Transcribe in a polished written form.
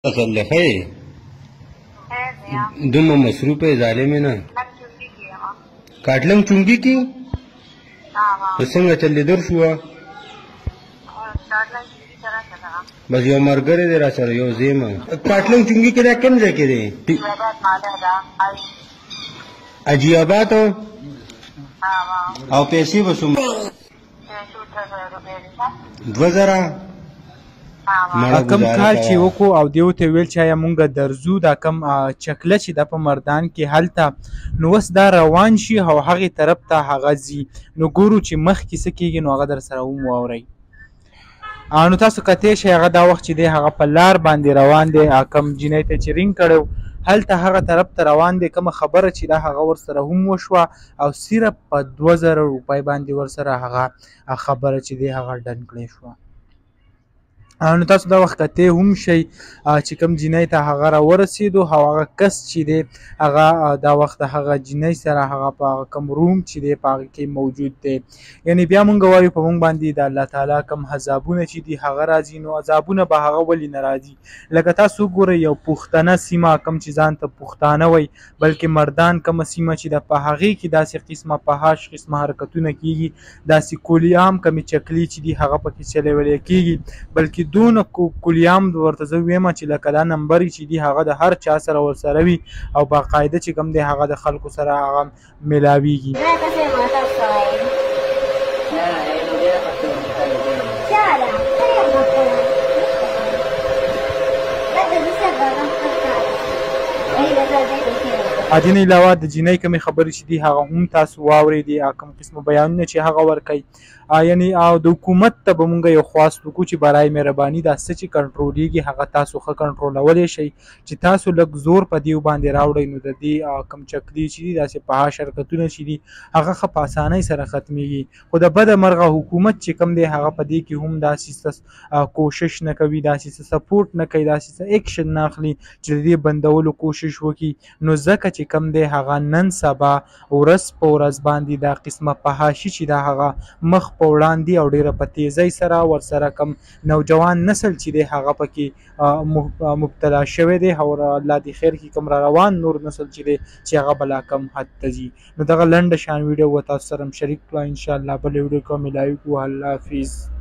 اصل ښه یې، دومره مصروف یې ظالمې نه. کاټلنګ چونګي کې نو څنګه چل دې در شوه؟ بس یو ملګری دی را سره، یو زه یم. کاټلنګ چونګي کې دا کوم ځای کې دی؟ حاجي آباد. او پیسې به څومره؟ 2000. کم کال چې وکړو او دیو ته ویل چې آیا مونږ درځو دا کم چکله چې دا په مردان کې هلته، نو اوس دا روان شي او هغې طرف ته هغه ځي، نو ګورو چې مخکې څه کېږي، نو هغه در سره هم واورئ. نو تاسو کتی شئ هغه دا وخت چې دی هغه په لار باندې روان دی، کم جینۍ ته چې رینګ کړی هلته هغه طرف ته روان دی. کومه خبره چې دا هغه ورسره هم وشوه او صرف په 2000 روپۍ باندې ورسره هغه خبره چې دی هغه ډن کړی شوه. نو تاسو دا وخت کتی هم شئ چې کوم جینۍ ته هغه را ورسېدو او هغه کس چې دی هغه دا وخت هغه جینۍ سره هغه په هغه کوم روم چې دی په هغه کې موجود دی. یعنی بیا مونږ وایو په مونږ باندې د الله تعالی کوم عذابونه چې دي هغه راځي، نو عذابونه به هغه ولې نه راځي؟ لکه تاسو وګورئ یو پښتنه سیمه کوم چې ځان ته پښتانه وایي، بلکې مردان کومه سیمه چې ده په هغې کې داسې قسمه فحاش قسمه حرکتونه کیږي، داسې کولیام کومې چکلې چې دي هغه پکې چلولې کیږي، بلکې دونه کولیام ورته زه ویم چې لکه دا نمبر چې دي هغه د هر چا سره ورسره وي او باقاعده چې کوم دی هغه د خلکو سره هغه ملاویږي. دې نه علاوه د جینۍ کومې خبرې چې دي هغه هم تاسو واورېدې، کوم قسمه بیانونه چې هغه ورکوي. یعنی او د حکومت ته به مونږ یو خواست وکړو چې برای مهرباني دا څه چې کنټرولېږي هغه تاسو ښه کنټرولولی شئ، چې تاسو لږ زور په دې باندې راوړئ، نو د دې کوم چکلې چې دي داسې فحاش حرکتونه چې دي هغه ښه په اسانۍ سره ختمیږي. خو د بده مرغه حکومت چې کوم دی هغه په دې کې هم داسې څه کوشش نه کوي، داسې څه سپورټ نه کوي، داسې څه اکشن نه اخلي چې د دې بندولو کوشش وکړي. نو ځکه چې کوم دی هغه نن سبا ورځ په ورځ باندې دا قسمه فحاشي چې دا هغه مخ په وړاندې او ډیره په تیزۍ سره ورسره کم نوجوان نسل چې دی هغه پکې مبتلا شوی دی، او الله دې خیر کړي کوم را روان نور نسل چې دی چې هغه بلا کم حد ته ځي. نو دغه لنډه شان ویډیو و تاسو سره شریک کړه، انشاءالله بله ویډیو کې ملاوي کو. الله حافظ.